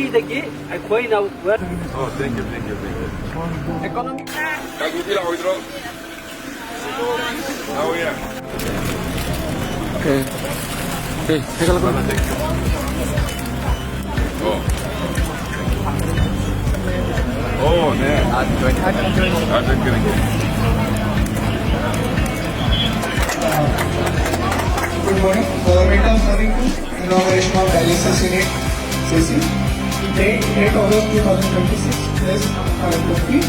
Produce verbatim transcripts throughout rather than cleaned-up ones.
ꯑꯗꯒꯤ ꯑꯩꯈꯣꯏꯅ ꯋꯦꯜ ꯑꯣ, thank you, thank you, thank you. ꯑꯦꯀꯣꯅꯣꯃꯤ ꯀꯥꯡꯕꯨꯗꯤ ꯂꯥꯛꯑꯣꯏꯗ꯭ꯔꯣ? ꯂꯥꯛꯑꯣꯏꯌꯦ꯫ ꯑꯣꯀꯦ꯫ ꯑꯣꯀꯦ, ꯍꯦꯛꯒꯠꯂꯛꯈꯣ꯫ ꯑꯣ꯫ ꯑꯣ, ꯅꯦ꯫ Art join. ꯑꯥꯔꯠ ꯖꯣꯏꯟ ꯀꯔꯤꯒꯦ? Good morning. Welcome, coming to Inauguration of dialysis unit, C C. Date, date August two thousand twenty-six, place, uh, twenty.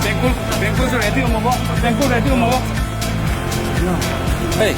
Bengkul, Bengkul ready mo? Bengkul ready mo? Hey.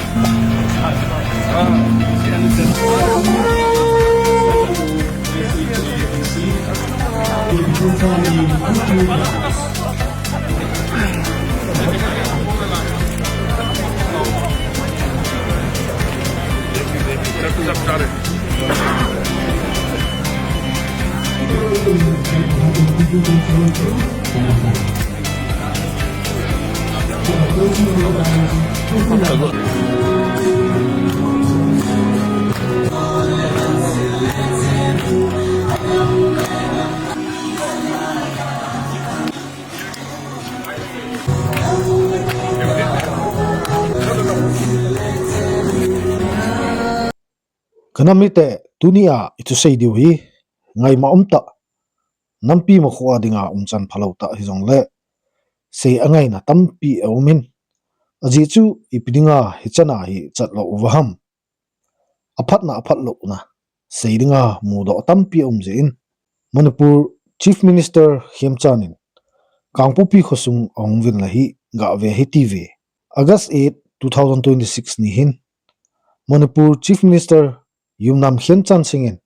Kanam mite, tunia ithusei diu hi ngaima umtah, nampi makhoa dinga umchan phalou tah hijongle, sei angaina tampi aumin, ajeh chu ipi dinga hichan a hi chatlou uva ham. Aphatna aphatlouna sei dinga mudoh tampi aum jeh in, Manipur Chief Minister Khemchand in Kangpokpi khosung ahung vin la hi gave hitiuve. August eight, two thousand twenty-six ni hin Manipur Chief Minister Yumnam Khemchand Singh in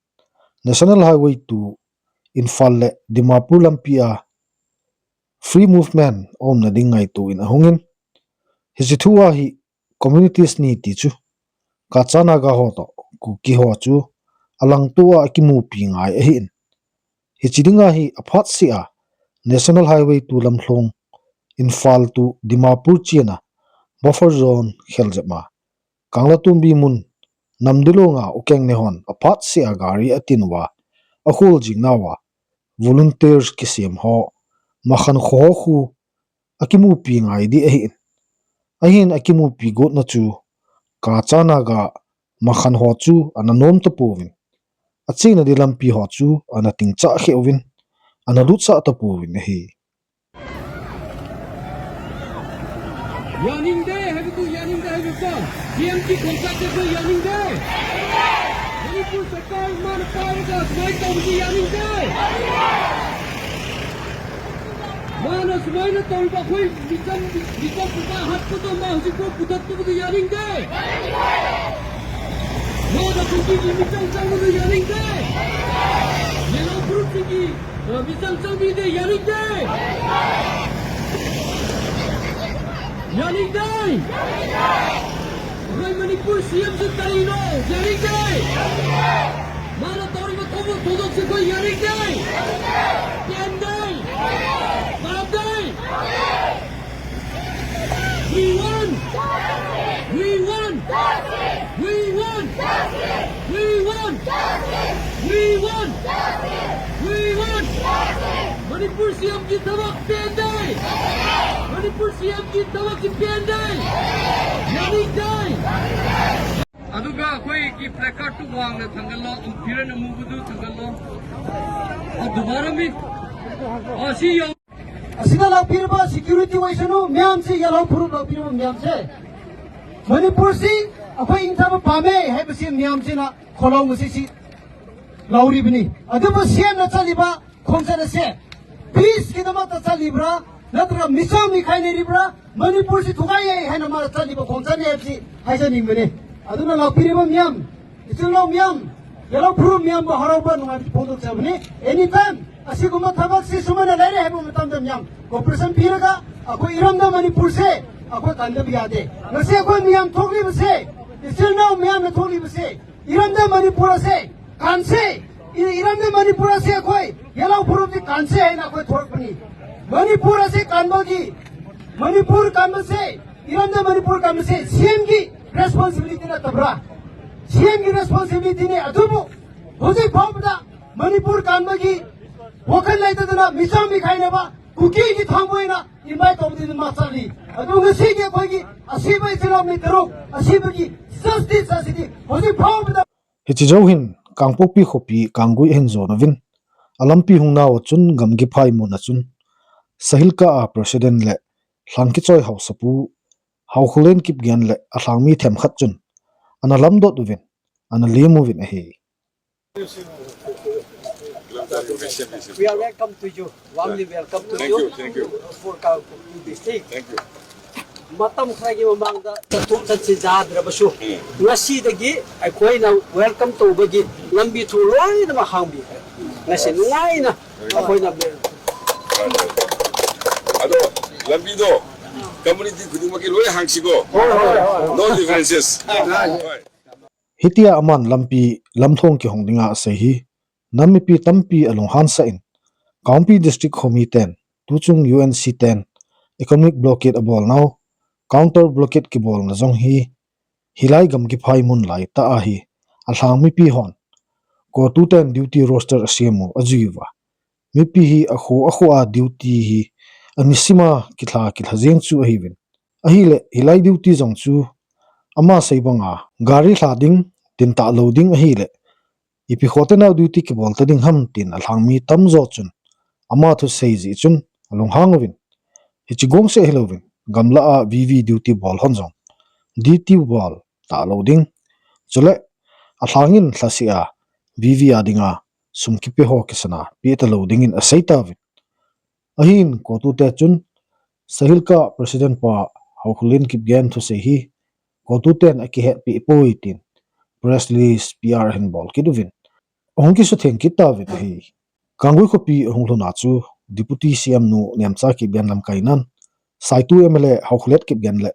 National Highway two Imphal le Dimapur lampi a free movement aumna ding ngaito in ahungin, hiche thu a hi communities ni ti chu Kacha Naga ho toh Kuki ho chu alangtoa akimupi ngai ahin. Hiche dinga hi aphatsea National Highway two lamlhong Imphal to Dimapur chena buffer zone kheljep ma Kanglatumbi mun Namdilong a ukeng nehon aphatsea gari atin uva, akholjing nauva volunteers kisem ho, Makhan kho ho khu akimupi ngai ding ahin. Ahin akimupi gotna chu Kacha Naga Makhan ho chu ana nom tapouvin, achena ding lampi ho chu ana tingchah kheh uvin, ana lutsah tapouvin ahi. ꯌꯥꯅꯤꯡꯗꯦ ꯍꯥꯏꯕꯗꯨ ꯌꯥꯅꯤꯡꯗꯦ ꯍꯥꯏꯕꯀꯣ꯫ ꯁꯤ ꯑꯦꯝꯒꯤ ꯈꯣꯡꯆꯠꯁꯦ ꯑꯩꯈꯣꯏ ꯌꯥꯅꯤꯡꯗꯦ꯫ ꯃꯅꯤꯄꯨꯔ ꯁꯔꯀꯥꯔ ꯃꯥꯅ ꯄꯥꯏꯔꯒ ꯁꯨꯃꯥꯏꯅ ꯇꯧꯕꯁꯤ ꯌꯥꯅꯤꯡꯗꯦ꯫ ꯃꯥꯅ ꯁꯨꯃꯥꯏꯅ ꯇꯧꯔꯤꯕ ꯑꯩꯈꯣꯏ ꯃꯤꯆꯝ, ꯃꯤꯆꯝ ꯄꯨꯝꯕ ꯍꯥꯠꯄꯗꯣ ꯃꯥ ꯍꯧꯖꯤꯛꯐꯥꯎ ꯄꯨꯊꯠꯇꯕꯗꯨ ꯌꯥꯅꯤꯡꯗꯦ꯫ ꯃꯥꯅ ꯀꯨꯀꯤꯒꯤ ꯃꯤꯆꯪ ꯆꯪꯕꯗꯨ ꯌꯥꯅꯤꯡꯗꯦ꯫ ꯌꯦꯜꯂꯣ ꯐꯨꯔꯨꯞꯁꯤꯡꯒꯤ ꯃꯤꯆꯪ ꯆꯪꯕꯤꯗꯦ, ꯌꯥꯅꯤꯡꯗꯦ꯫ ꯌꯥꯅꯤꯡꯗꯦ꯫ ꯑꯩꯈꯣꯏ ꯃꯅꯤꯄꯨꯔ ꯁꯤ ꯑꯦꯝꯁꯤ ꯀꯔꯤꯅꯣ? ꯌꯥꯅꯤꯡꯗꯦ꯫ ꯃꯥꯅ ꯇꯧꯔꯤꯕ ꯊꯧꯗꯣꯛ ꯊꯧꯗꯣꯛꯁꯤ ꯑꯩꯈꯣꯏ ꯌꯥꯅꯤꯡꯗꯦ꯫ ꯄꯦꯟꯗꯦ꯫ ꯄꯥꯝꯗꯦ꯫ We want! We want! We want! We want! We want! We want! Manipur ꯁꯤ ꯑꯦꯝꯒꯤ ꯊꯕꯛ ꯄꯦꯟꯗꯦ! ꯃꯅꯤꯄꯨꯔ ꯁꯤ ꯑꯦꯝꯒꯤ ꯊꯕꯛꯁꯤ ꯄꯦꯟꯗꯦ! ꯌꯥꯅꯤꯡꯗꯦ! ꯑꯗꯨꯒ ꯑꯩꯈꯣꯏꯒꯤ placard ꯇꯨ ꯋꯥꯡꯅ ꯊꯥꯡꯒꯠꯂꯣ, ꯐꯤꯔꯦꯟ ꯑꯃꯨꯕꯗꯨ ꯊꯥꯡꯒꯠꯂꯣ꯫ ꯑꯗꯨꯃꯥꯏꯅ ꯃꯤ, ꯑ, ꯁꯤ ꯌꯧ- ꯑꯁꯤꯗ ꯂꯥꯛꯄꯤꯔꯤꯕ security ꯑꯣꯏꯁꯅꯨ, ꯃꯌꯥꯝꯁꯤ ꯌꯦꯜꯍꯧ ꯐꯨꯔꯨꯞ ꯂꯥꯛꯄꯤꯔꯤꯕ ꯃꯌꯥꯝꯁꯦ, ꯃꯅꯤꯄꯨꯔꯁꯤ ꯑꯩꯈꯣꯏ ꯏꯪꯊꯕ ꯄꯥꯝꯃꯦ ꯍꯥꯏꯕꯁꯤ ꯃꯌꯥꯝꯁꯤꯅ ꯈꯣꯜꯂꯥꯎ ꯉꯁꯤꯁꯤ ꯂꯥꯎꯔꯤꯕꯅꯤ꯫ ꯑꯗꯨꯕꯨ ꯁꯦꯝꯅ ꯆꯠꯂꯤꯕ ꯈꯣꯡꯆꯠ ꯑꯁꯦ peace ꯀꯤꯗꯃꯛꯇ ꯆꯠꯂꯤꯕ꯭ꯔꯥ, ꯅꯠꯇ꯭ꯔꯒ ꯃꯤꯆꯪ ꯃꯤꯈꯥꯏꯅꯔꯤꯕ꯭ꯔꯥ, ꯃꯅꯤꯄꯨꯔꯁꯤ ꯊꯨꯒꯥꯏꯌꯦ ꯍꯥꯏꯅ ꯃꯥꯅ ꯆꯠꯂꯤꯕ ꯈꯣꯡꯆꯠꯅꯤ ꯍꯥꯏꯕꯁꯤ ꯍꯥꯏꯖꯅꯤꯡꯕꯅꯤ꯫ ꯑꯗꯨꯅ ꯂꯥꯛꯄꯤꯔꯤꯕ ꯃꯤꯌꯥꯝ, ꯏꯆꯤꯜ ꯏꯅꯥꯎ ꯃꯤꯌꯥꯝ, ꯌꯦꯜꯍꯧ ꯐꯨꯔꯨꯞ ꯃꯤꯌꯥꯝꯕꯨ ꯍꯔꯥꯎꯕ ꯅꯨꯡꯉꯥꯏꯕ ꯐꯣꯡꯗꯣꯛꯆꯕꯅꯤ꯫ Anytime ꯑꯁꯤꯒꯨꯝꯕ ꯊꯕꯛꯁꯤ ꯁꯨꯃꯥꯏꯅ ꯂꯩꯔꯦ ꯍꯥꯏꯕ ꯃꯇꯝꯗ ꯃꯤꯌꯥꯝ cooperation ꯄꯤꯔꯒ ꯑꯩꯈꯣꯏ ꯏꯔꯝꯗꯝ ꯃꯅꯤꯄꯨꯔꯁꯦ ꯑꯩꯈꯣꯏ ꯀꯟꯗꯕ ꯌꯥꯗꯦ꯫ ꯉꯁꯤ ꯑꯩꯈꯣꯏ ꯃꯤꯌꯥꯝ ꯊꯣꯛꯂꯤꯕꯁꯦ, ꯏꯆꯤꯜ ꯏꯅꯥꯎ ꯃꯤꯌꯥꯝꯅ ꯊꯣꯛꯂꯤꯕꯁꯦ, ꯏꯔꯝꯗꯝ ꯃꯅꯤꯄꯨꯔ ꯑꯁꯦ ꯀꯥꯟꯁꯦ, ꯏ-, ꯏꯔꯝꯗꯝ ꯃꯅꯤꯄꯨꯔ ꯑꯁꯦ ꯑꯩꯈꯣꯏ ꯌꯦꯜꯍꯧ ꯐꯨꯔꯨꯞꯇꯤ ꯀꯥꯟꯁꯦ ꯍꯥꯏꯅ ꯑꯩꯈꯣꯏ ꯊꯣꯔꯛꯄꯅꯤ꯫ ꯃꯅꯤꯄꯨꯔ ꯑꯁꯦ ꯀꯥꯟꯕꯒꯤ, ꯃꯅꯤꯄꯨꯔ ꯀꯥꯟꯕꯁꯦ, ꯏꯔꯝꯗꯝ ꯃꯅꯤꯄꯨꯔ ꯀꯥꯟꯕꯁꯦ ꯁꯤ ꯑꯦꯝꯒꯤ ꯔꯦꯁꯄꯣꯟꯁꯤꯕꯤꯂꯤꯇꯤ ꯅꯠꯇꯕ꯭ꯔꯥ? ꯁꯤ ꯑꯦꯝꯒꯤ ꯔꯦꯁꯄꯣꯟꯁꯤꯕꯤꯂꯤꯇꯤꯅꯦ꯫ ꯑꯗꯨꯕꯨ ꯍꯧꯖꯤꯛ ꯐꯥꯎꯕꯗ ꯃꯅꯤꯄꯨꯔ ꯀꯥꯟꯕꯒꯤ ꯋꯥꯈꯜ ꯂꯩꯇꯗꯅ ꯃꯤꯆꯪ ꯃꯤꯈꯥꯏꯅꯕ ꯀꯨꯀꯤꯒꯤ ꯊꯥꯡꯕ ꯑꯣꯏꯅ ꯏꯟꯚꯥꯏꯠ ꯇꯧꯕꯗꯤ ꯑꯗꯨꯝ ꯃꯥ ꯆꯠꯂꯤ꯫ ꯑꯗꯨ ꯉꯁꯤꯒꯤ ꯑꯩꯈꯣꯏꯒꯤ ꯑꯁꯤꯕ ꯏꯆꯤꯜ ꯏꯅꯥꯎ ꯃꯤ ꯇꯔꯨꯛ ꯑꯁꯤꯕꯒꯤ ꯖꯁꯇꯤꯁ ꯑꯁꯤꯗꯤ ꯍꯧꯖꯤꯛ ꯐꯥꯎꯕꯗ Hiche jou hin Kangpokpi khopi Kanggui ahin jon uvin, alampi hung nau a chun Gamgiphai mun a chun Sahilka a President le Lhangkichoi Haosapu Haokholen Kipgen le alhangmi themkhat chun ana lamdot uvin, ana lem uvin ahi. We are welcome to you. Warmly welcome to Thank you, you thank you. For Kangpokpi District. Thank you. ꯃꯇꯝ ꯈꯔꯒꯤ ꯃꯃꯥꯡꯗ ꯆꯠꯊꯣꯛ ꯆꯠꯁꯤꯟ ꯌꯥꯗ꯭ꯔꯕꯁꯨ, ꯎꯝ. ꯉꯁꯤꯗꯒꯤ ꯑꯩꯈꯣꯏꯅ welcome ꯇꯧꯕꯒꯤ ꯂꯝꯕꯤ ꯊꯣꯡ ꯂꯣꯏꯅꯃꯛ ꯍꯥꯡꯕꯤꯈ꯭ꯔꯦ꯫ ꯉꯁꯤ ꯅꯨꯡꯉꯥꯏꯅ ꯑꯩꯈꯣꯏꯅ ꯑꯗꯣ ꯂꯝꯕꯤꯗꯣ community ꯈꯨꯗꯤꯡꯃꯛꯀꯤ ꯂꯣꯏ ꯍꯥꯡꯁꯤꯀꯣ꯫ ꯍꯣꯏ, ꯍꯣꯏ, ꯍꯣꯏ, ꯍꯣꯏ. No differences. ꯍꯣꯏ. Hitia aman lampi lamthong kihong dinga asei hi, nam mipi tampi alunghan sah in, Kangpokpi District khomi ten, tuchung U N C ten, economic blockade abol nau, counter blockade kibolna jong hi, hilai Gamgiphai mun lai tah a hi, alhang mipi hon, CoTU ten duty roster asem u ajui uva. Mipi hi akho akho a duty hi, anisim a kilha kilha jeng chu ahiuvin. Ahile, hilai duty jong chu, ama sei banga, gari lha ding, tin tah lou ding ahile, ipi khote nau duty kibol ta ding ham tin alhang mi tamjo chun, ama thusei jeh chun, alunghang uvin. Hiche gong seh hilouvin, gamla a V V duty bol hon jong, duty bol tah lou ding. Chule, alhangin lhaseh a, V V a dinga, sum kipe ho kisana, pe talou dingin asei tauvin. Ahin, CoTU te chun, Sahilka President pa Haokholen Kipgen thusei hi, CoTU ten akihetpi poi tin, press release P R ahin bol kit uvin. Ahung kisutheng kit tauvin ahi. Kanggui khopi ahung lhun a chu, Deputy C M nu Nemcha Kipgen lamkainan, Saitu M L A Haokholen Kipgen le,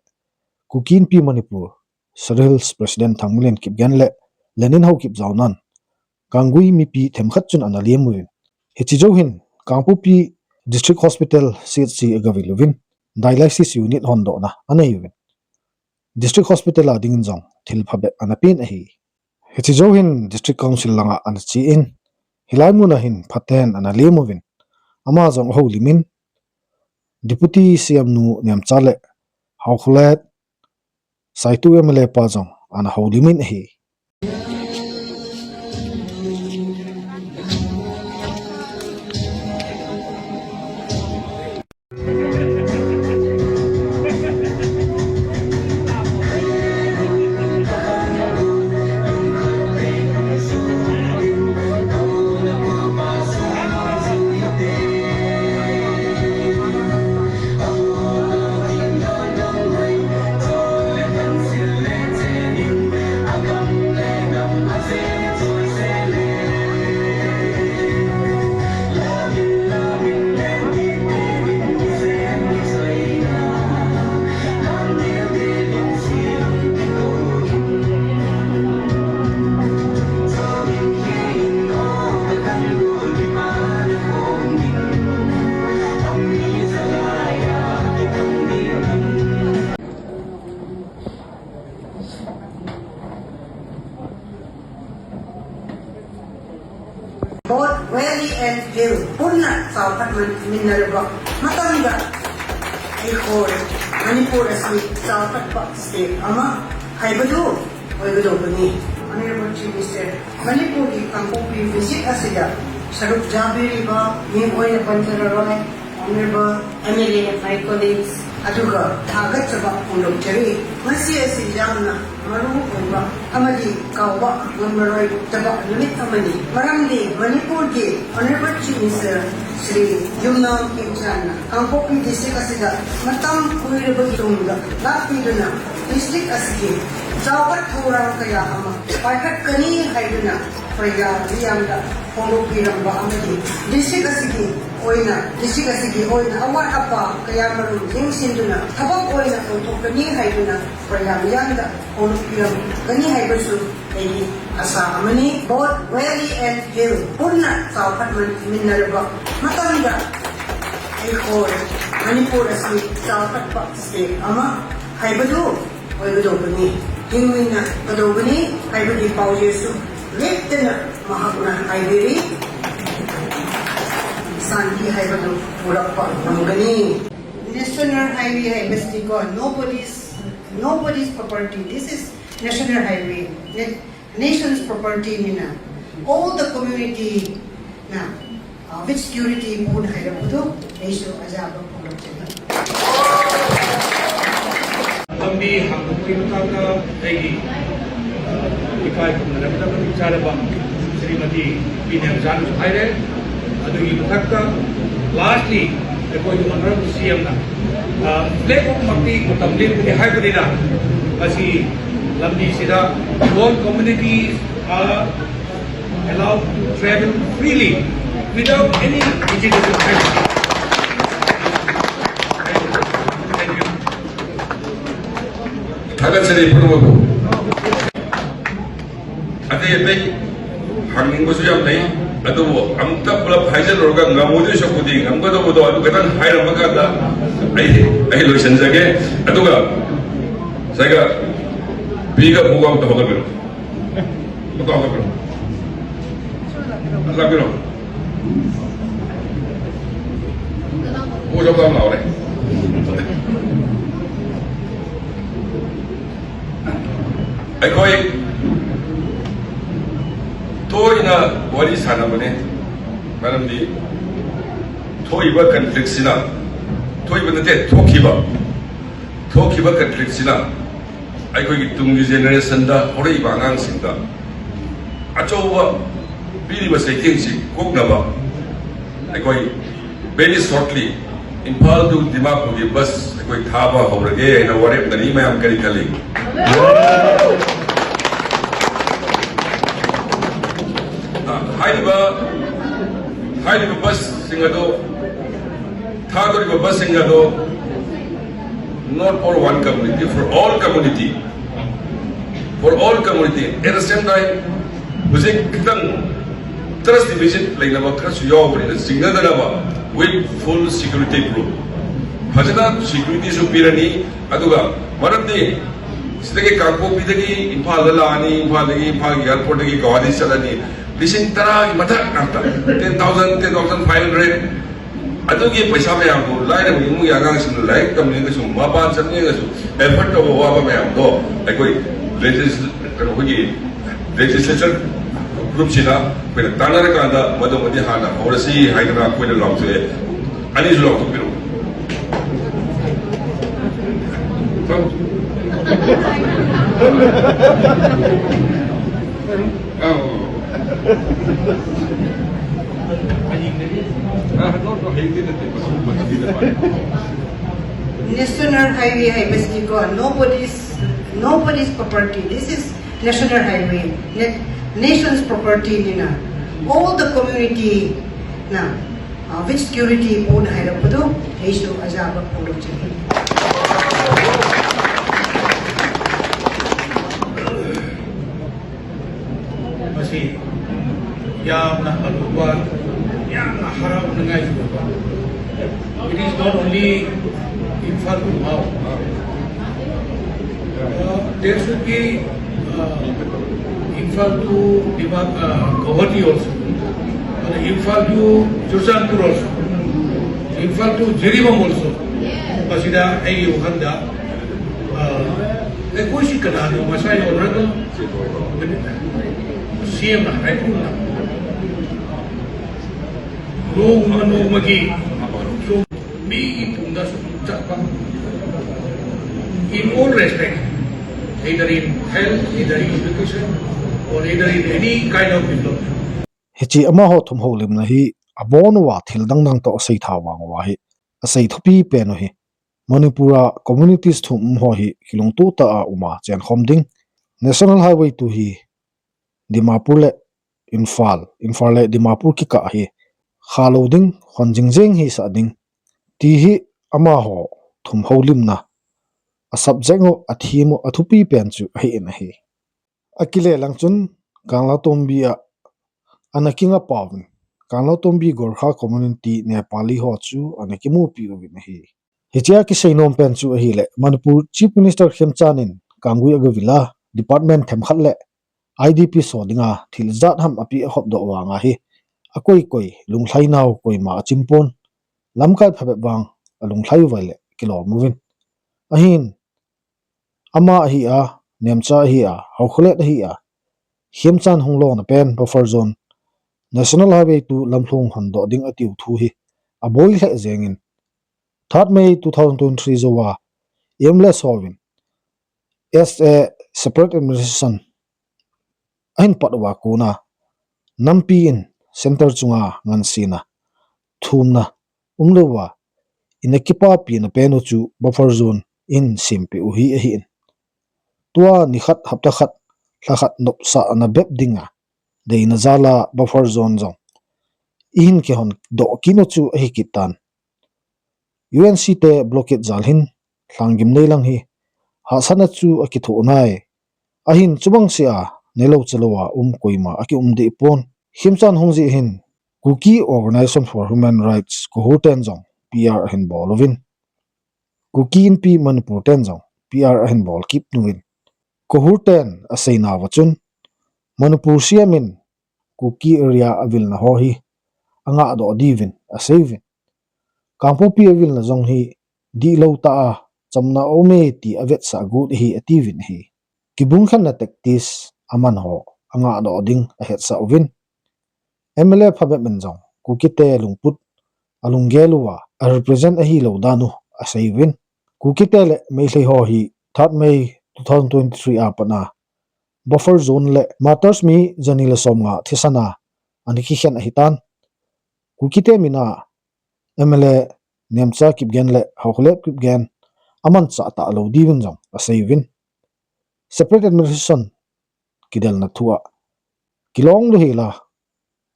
Kuki Inpi Manipur, Sadar Hills President Thangminlen Kipgen le, Lenin Haokip jaonan, Kanggui mipi themkhat chun ana lem uvin. Hiche jou hin, Kangpokpi District Hospital C H C agavil uvin, Dialysis Unit hondohna anei uvin. District Hospital a dingin jong thil phabep ana pen ahi. Hiche jou hin District Council langa ana che in, hilai mun a hin phaten ana lem uvin, ama jong ahoulimin, Deputy C M nu Nemcha le, Haokholen, Saitu M L A pa jong ana houlimin ahi. Both valley and hill ꯄꯨꯟꯅ ꯆꯥꯎꯈꯠꯃꯤꯟꯅꯔꯕ ꯃꯇꯝꯗ ꯑꯩꯈꯣꯏ ꯃꯅꯤꯄꯨꯔ ꯑꯁꯤ ꯆꯥꯎꯈꯠꯄ state ꯑꯃ ꯍꯥꯏꯕꯗꯨ ꯑꯣꯏꯒꯗꯧꯕꯅꯤ꯫ Honorable Chief Minister, ꯃꯅꯤꯄꯨꯔꯒꯤ ꯀꯥꯡꯄꯣꯛꯄꯤ visit ꯑꯁꯤꯗ ꯁꯔꯨꯛ ꯌꯥꯕꯤꯔꯤꯕ ꯃꯤꯡ ꯑꯣꯏꯅ ꯄꯟꯖꯔꯔꯣꯏ, Honorable M L A, my colleagues, ꯑꯗꯨꯒ ꯊꯥꯒꯠꯆꯕ ꯐꯣꯡꯗꯣꯛꯆꯔꯤ꯫ ꯉꯁꯤ ꯑꯁꯤ ꯌꯥꯝꯅ ꯃꯔꯨ ꯑꯣꯏꯕ ꯑꯃꯗꯤ ꯀꯥꯎꯕ ꯉꯝꯂꯔꯣꯏꯗꯕ ꯅꯨꯃꯤꯠ ꯑꯃꯅꯤ꯫ ꯃꯔꯝꯗꯤ ꯃꯅꯤꯄꯨꯔꯒꯤ Honorable Chief Minister ꯁ꯭ꯔꯤ ꯌꯨꯝꯅꯥꯝ ꯈꯦꯝꯆꯥꯟꯅ ꯀꯥꯡꯄꯣꯛꯄꯤ district ꯑꯁꯤꯗ ꯃꯇꯝ ꯀꯨꯏꯔꯕꯒꯤ ꯇꯨꯡꯗ ꯂꯥꯛꯄꯤꯗꯨꯅ district ꯑꯁꯤꯒꯤ ꯆꯥꯎꯈꯠ ꯊꯧꯔꯥꯡ ꯀꯌꯥ ꯑꯃ ꯄꯥꯏꯈꯠꯀꯅꯤ ꯍꯥꯏꯗꯨꯅ ꯄ꯭ꯔꯖꯥ ꯃꯤꯌꯥꯝꯗ ꯐꯣꯡꯗꯣꯛꯄꯤꯔꯝꯕ ꯑꯃꯗꯤ district ꯑꯁꯤꯒꯤ ꯑꯣꯏꯅ, district ꯑꯁꯤꯒꯤ ꯑꯣꯏꯅ ꯑꯋꯥꯠ ꯑꯄꯥ ꯀꯌꯥꯃꯔꯨꯝ ꯌꯦꯡꯁꯤꯟꯗꯨꯅ ꯊꯕꯛ ꯑꯣꯏꯅ ꯄꯥꯡꯊꯣꯛꯀꯅꯤ ꯍꯥꯏꯗꯨꯅ ꯄ꯭ꯔꯖꯥ ꯃꯤꯌꯥꯝꯗ ꯐꯣꯡꯗꯣꯛꯄꯤꯔꯝꯒꯅꯤ ꯍꯥꯏꯕꯁꯨ ꯑꯩꯒꯤ ꯑꯁꯥ ꯑꯃꯅꯤ꯫ Both valley and hill ꯄꯨꯟꯅ ꯆꯥꯎꯈꯠꯃꯤꯟꯅꯔꯕ ꯃꯇꯝꯗ ꯑꯩꯈꯣꯏ ꯃꯅꯤꯄꯨꯔ ꯑꯁꯤ ꯆꯥꯎꯈꯠꯄ state ꯑꯃ ꯍꯥꯏꯕꯗꯨ ꯑꯣꯏꯒꯗꯧꯕꯅꯤ, ꯍꯤꯡꯃꯤꯟꯅꯒꯗꯧꯕꯅꯤ ꯍꯥꯏꯕꯒꯤ ꯄꯥꯎꯖꯦꯜꯁꯨ ꯂꯦꯞꯇꯅ ꯃꯍꯥꯛꯅ ꯍꯥꯏꯕꯤꯔꯤ꯫ ꯁꯥꯟꯇꯤ ꯍꯥꯏꯕꯗꯨ ꯄꯨꯔꯛꯄ ꯉꯝꯒꯅꯤ꯫ National highway ꯍꯥꯏꯕꯁꯤꯀꯣ, nobody's, nobody's property. This is national highway. Nation's property ꯅꯤꯅ, all the community ꯅ, uh, with security ꯄꯨꯅ ꯍꯥꯏꯔꯛꯄꯗꯨ ꯑꯩꯁꯨ ꯑꯖꯥꯕ ꯐꯣꯡꯗꯣꯛꯆꯔꯤ꯫ ꯂꯝꯕꯤ ꯍꯥꯡꯗꯣꯛꯄꯒꯤ ꯃꯇꯥꯡꯗ ꯑꯩꯒꯤ, ꯑ, ꯏꯀꯥꯏ ꯈꯨꯝꯅꯔꯕꯗ ꯃꯇꯤꯛ ꯆꯥꯔꯕ ꯁ꯭ꯔꯤꯃꯇꯤ ꯄꯤ ꯅꯦꯝꯆꯥꯅꯁꯨ ꯍꯥꯏꯔꯦ꯫ ꯑꯗꯨꯒꯤ ꯃꯊꯛꯇ lastly ꯑꯩꯈꯣꯏꯒꯤ honourable C M ꯅ, ꯑ, flag off ꯃꯛꯇꯤ ꯃꯇꯝ ꯂꯦꯞꯀꯅꯤ ꯍꯥꯏꯕꯅꯤꯅ, ꯃꯁꯤ ꯂꯝꯕꯤꯁꯤꯗ all communities are allowed to travel freely without any hesitation. Thank you. ꯊꯥꯒꯠꯆꯔꯤ ꯄꯨꯝꯅꯃꯛꯄꯨ꯫ ꯑꯇꯩ ꯑꯇꯩ ꯍꯪꯅꯤꯡꯕꯁꯨ ꯌꯥꯝ ꯂꯩ, ꯑꯗꯨꯕꯨ ꯑꯃꯨꯛꯇ ꯄꯨꯂꯞ ꯍꯥꯏꯖꯜꯂꯨꯔꯒ ꯉꯝꯃꯣꯏꯗꯣꯏ ꯁꯔꯨꯛꯄꯨꯗꯤ ꯉꯝꯒꯗꯧꯕꯗꯣ ꯑꯗꯨ ꯈꯇꯪ ꯍꯥꯏꯔꯝꯃꯀꯥꯟꯗ ꯑꯩ, ꯑꯩ ꯂꯣꯏꯁꯤꯟꯖꯒꯦ꯫ ꯑꯗꯨꯒ ꯉꯁꯥꯏꯒ ꯄꯤꯒ ꯄꯨꯒ ꯑꯃꯨꯛꯇ ꯍꯧꯒꯠꯄꯤꯔꯣ꯫ ꯂꯥꯛꯄꯤꯔꯣ꯫ ꯂꯥꯛꯄꯤꯔꯣ꯫ ꯄꯨ ꯖꯣꯕ ꯂꯥꯎꯔꯦ꯫ ꯑꯩꯈꯣꯏ ꯇꯣꯏꯅ ꯋꯥꯔꯤ ꯁꯥꯟꯅꯕꯅꯦ, ꯃꯔꯝꯗꯤ ꯊꯣꯛꯏꯕ conflict ꯁꯤꯅ, ꯊꯣꯛꯏꯕ ꯅꯠꯇꯦ, ꯊꯣꯛꯈꯤꯕ, ꯊꯣꯛꯈꯤꯕ conflict ꯁꯤꯅ ꯑꯩꯈꯣꯏꯒꯤ ꯇꯨꯡꯒꯤ generation ꯗ, ꯍꯧꯔꯛꯏꯕ ꯑꯉꯥꯡꯁꯤꯡꯗ ꯑꯆꯧꯕ ꯄꯤꯔꯤꯕ ꯆꯩꯊꯦꯡꯁꯤ ꯀꯣꯛꯅꯕ ꯑꯩꯈꯣꯏ very shortly Imphal to Dimapur ꯒꯤ bus ꯑꯩꯈꯣꯏ ꯊꯥꯕ ꯍꯧꯔꯒꯦ ꯍꯥꯏꯅ ꯋꯥꯔꯦꯞꯅꯔꯤ꯫ ꯃꯌꯥꯝ ꯀꯔꯤ ꯈꯜꯂꯤ? ꯑ, ꯍꯥꯏꯔꯤꯕ, ꯍꯥꯏꯔꯤꯕ bus ꯁꯤꯡ ꯑꯗꯨ, ꯊꯥꯗꯣꯔꯤꯕ bus ꯁꯤꯡ ꯑꯗꯨ not for one community, for all community, for all community. At the same time, ꯍꯧꯖꯤꯛ ꯈꯤꯇꯪ trust deficit ꯂꯩꯅꯕ ꯈꯔꯁꯨ ꯌꯥꯎꯕꯅꯤꯅ ꯆꯤꯡꯅꯗꯅꯕ with full security proof, ꯐꯖꯅ security ꯁꯨ ꯄꯤꯔꯅꯤ꯫ ꯑꯗꯨꯒ ꯃꯔꯝꯗꯤ ꯁꯤꯗꯒꯤ ꯀꯥꯡꯄꯣꯛꯄꯤꯗꯒꯤ ꯏꯝꯐꯥꯜꯗ ꯂꯥꯛꯑꯅꯤ, ꯏꯝꯐꯥꯜꯗꯒꯤ, ꯏꯝꯐꯥꯜꯒꯤ airport ꯇꯒꯤ ꯒꯧꯍꯥꯇꯤ ꯆꯠꯂꯅꯤ, ꯂꯤꯁꯤꯡ ꯇꯔꯥꯒꯤ ꯃꯊꯛ ꯉꯥꯛꯇ, ten thousand, ten thousand five hundred꯫ ꯑꯗꯨꯒꯤ ꯄꯩꯁꯥ ꯃꯌꯥꯝꯗꯨ ꯂꯥꯏꯔꯕ ꯏꯃꯨꯡꯒꯤ ꯑꯉꯥꯡꯁꯤꯡꯅ ꯂꯥꯏꯔꯤꯛ ꯇꯝꯅꯤꯡꯉꯁꯨ, ꯃꯄꯥꯟ ꯆꯠꯅꯤꯡꯉꯁꯨ, effort ꯇꯧꯕ ꯋꯥꯕ ꯃꯌꯥꯝꯗꯣ ꯑꯩꯈꯣꯏ legisl-, ꯀꯩꯅꯣ, ꯑꯩꯈꯣꯏꯒꯤ legislature group ꯁꯤꯅ ꯑꯩꯈꯣꯏꯅ ꯇꯥꯟꯅꯔꯀꯥꯟꯗ ꯃꯗꯨꯃꯗꯤ ꯍꯥꯟꯅ ꯍꯧꯔꯁꯤ ꯍꯥꯏꯗꯅ ꯑꯩꯈꯣꯏꯅ ꯂꯥꯎꯊꯣꯛꯑꯦ꯫ ꯑꯅꯤꯁꯨ ꯂꯥꯎꯊꯣꯛꯄꯤꯔꯛꯎ꯫ National highway ꯍꯥꯏꯕꯁꯤꯀꯣ, nobody's, nobody's property. This is national highway, na-, nation's property ꯅꯤꯅ, all the community ꯅ, uh, with security ꯄꯨꯅ ꯍꯥꯏꯔꯛꯄꯗꯨ ꯑꯩꯁꯨ ꯑꯖꯥꯕ ꯐꯣꯡꯗꯣꯛꯆꯔꯤ꯫ ꯃꯁꯤ ꯌꯥꯝꯅ ꯑꯔꯨꯕ, ꯌꯥꯝꯅ ꯍꯔꯥꯎꯅꯤꯡꯉꯥꯏꯁꯨ ꯑꯣꯏꯕ꯫ It is not only Imphal to Mao. Uh, there should be, uh, Imphal to Dima-, uh, Guwahati also. And Imphal to Churachandpur also. Imphal to Jiribam also. ꯃꯁꯤꯗ ꯑꯩꯒꯤ ꯋꯥꯈꯜꯗ ꯑ, ꯑꯩꯈꯣꯏꯁꯤ ꯀꯅꯥꯅꯣ? ꯉꯁꯥꯏ honourable C M ꯅ ꯍꯥꯏꯕꯒꯨꯝꯅ, ꯅꯣꯡꯃ ꯅꯣꯡꯃꯒꯤ ꯁꯨꯝ ꯃꯤꯒꯤ ꯇꯨꯡꯗ ꯁꯨꯝ ꯆꯠꯄ, in all respect, either in health, either in education, or either in any kind of development. Hiche amaho thum houlimna hi abon uva thil dangdang toh asei tha vang uva hi asei thupi pen u hi. Manipur a communities thum um ho hi kilungtoh tah a um a chenkhom ding. National Highway two hi Dimapur le Imphal, Imphal le Dimapur kikah hi khalou ding, hon jing jeng hisah ding ti hi amaho thum houlimna a subject u, a theme u, a thupi pen chu ahi in ahi. Akile lang chun Kanglatombi a ana kinga pauvin, Kanglatombi Gorkha Community Nepali ho chu ana kimupi uvin ahi. Hichea kisei nom pen chu ahile, Manipur Chief Minister Khemchand in Kanggui agavila department themkhat le I D P so dinga thil jat ham api akhop doh vanga hi, akoi koi lunglhai nau koima achimpon, lamkai phabep vang alunglhai uva le kilom uvin. Ahin, ama ahi a, Nemcha ahi a, Haokholet ahi a, Khemchand hung lona pen buffer zone, National Highway two lamlhung hondoh ding atiu thu hi aboi lheh jengin, third May two thousand twenty-three jouva M L A sovin S A separate administration ahin pat uva kona nampi in center chunga ngansena thumna umlouva, ina kipapina pen u chu buffer zone in sempeh u hi ahin. Tua nikhat, hapta khat, lha khat nopsah ana bep dinga deina jala buffer zone jong ihin kihon doh kit u chu ahi kit tan. U N C te blockade jal hin lhanggim nei lang hi hahsatna chu akithoh nai. Ahin chubang sea neilou chalou a um koima akium deh pon. Khemchand hung jeh hin Kuki Organization for Human Rights, KOHUR ten jong P R ahin bol uvin, Kuki Inpi Manipur ten jong P R ahin bol kit uvin. KOHUR ten aseina uva chun, Manipur C M in Kuki area avilna ho hi angah doh diuvin asei uvin. Kangpokpi avilna jong hi dihlou tah a chamna aume ti avetsah got ahi atiuvin ahi. Kibung khenna tactics aman ho angah doh ding ahetsah uvin. M L A phabep in jong Kukite lungput alunggel uva arepresent ahilou dan u asei uvin. Kukite le Meitei ho hi third May two thousand twenty-three a pat a buffer zone le martyrs mi jani le somnga thisan a ana kikhen ahitan. Kukite mina M L A Nemcha Kipgen le Haokholet Kipgen amanchah talou diuvin jong asei uvin. Separate administration kidelna thu a kilong lou hela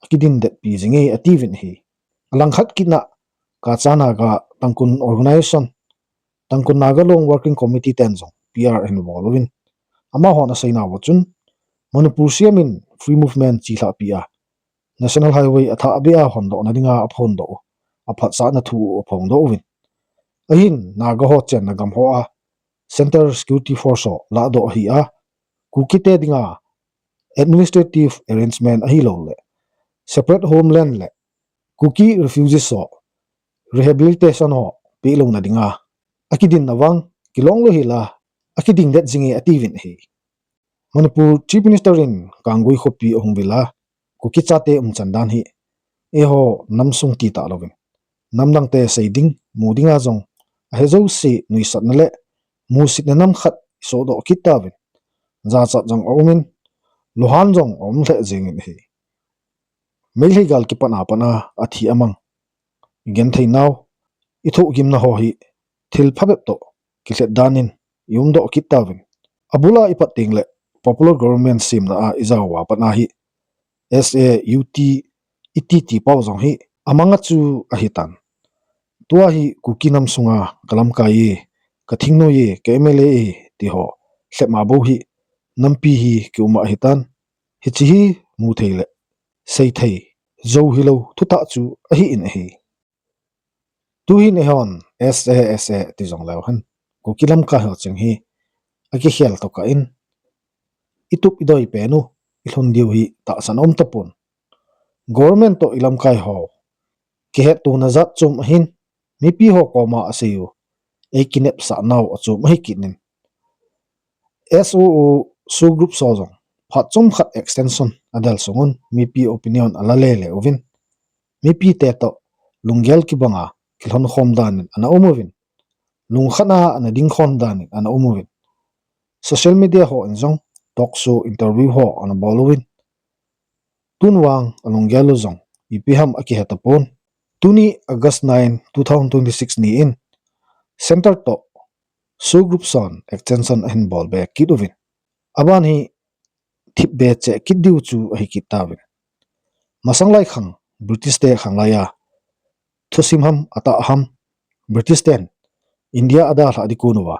akidin detpi jinge atiuvin ahi. Alangkhat kit na Kacha Naga Tangkhul Organization, Tangkhul Naga Long Working Committee ten jong P R ahin bol uvin. Amahon aseina uva chun, Manipur C M in free movement chelhahpi a National Highway athah beh a hondohna dinga aphondoh u, aphatsahna thu u aphongdoh uvin. Ahin Naga ho chenna gam ho a Central Security Force ho lahdoh ahi a, Kukite dinga administrative arrangement ahilouleh separate homeland le Kuki refugees ho rehabilitation ho pehlouna dinga akidinna vang kilong lou hela akiding det jinge atiuvin ahi. Manipur Chief Minister in Kanggui khopi ahung vil a, Kuki chate umchan dan hi eiho namsung ti talouvin, namdangte sei ding, mu dinga jong ahe jouse nuisatna le musitna nam khat isohdoh kit tauvin, jachat jong aumin, luhan jong aum lheh jengin ahi. Meitei gal kipat a pat a athi amang, igenthei nau, ithohgimna ho hi thil phabep toh kilhet dan in iumdoh kit tauvin. Abul a ipat tengle popular government semna a ijao uva pat a hi S A U T iti ti pau jong hi amanga chu ahitan. Tua hi Kuki nam sunga kalamkai e, kathingnoi e, ka M L A e tiho lhepma bou hi nampi hi kiuma ahitan. Hiche hi muthei le seithei jou hilou thutah chu ahin ahi. Tuhin eihon S A S A ti jongleu hen, Kuki lamkai ho cheng hi akikhel tokah in itup idoi pen u ilhun diu hi tahsan aum tapon. Government toh ilamkai ho kihettona jat chom ahin, mipi ho koma asei u eikinepsah nau achom ahi kit in. S O O SoO group ho jong phat chomkhat extension adel sungun mipi opinion ala lele uvin, mipite toh lunggel kibanga kilhonkhom dan in ana um uvin, lungkhat a ana dingkhom dan in ana um uvin, social media ho in jong talk show, interview ho ana bol uvin, tun vang alunggel u jong ipi ham akihe tapon. Tuni August nine, two thousand twenty-six ni in Centre toh SoO group hon extension ahin bol be kit uvin, aban hi thipbe cheh kit diu chu ahi kit tauvin. Masang lai khang British te khang laiya thusim ham atah ham, British ten India adalhah ding kon uva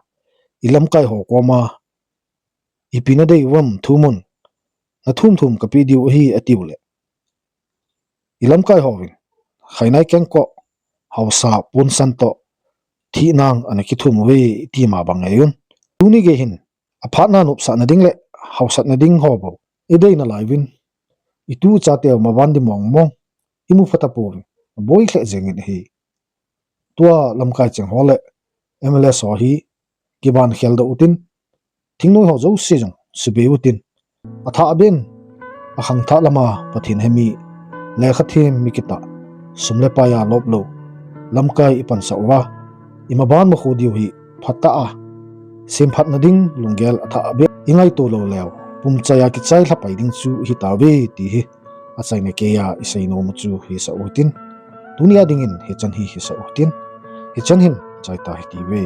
ilamkai ho koma ipi nadei uvam thumun, nathum thum kapeh diu ahi atiu le, ilamkai hovin, Khainai kengkoh, haosa ponsan toh, thihnang ana kithum uve iti ma bang ngai un. Tuni gei hin, aphatna nopsahna ding le haosatna ding ho bou idei nalai uvin, itu chateu maban di mong mong imu phata pouvin, aboi lheh jengin ahi. Tua lamkai cheng ho le M L A ho hi kiban kheldoh utin, thingnoi ho jouse jong subei utin, athah ben, akhangthah lama Pathen hemi, lekha them mi kitah, sum le pai a lop lou lamkai ipansah uva, imaban makho diu hi phatah a semphatna ding lunggel athah ben ingaito lou leu, pumchai a kichai lhapai ding chu hitauve ti hi achaina keiya isei nom u chu hisah utin, tunia dingin hichan hi hisah utin, hichan hin chaita hitiuve.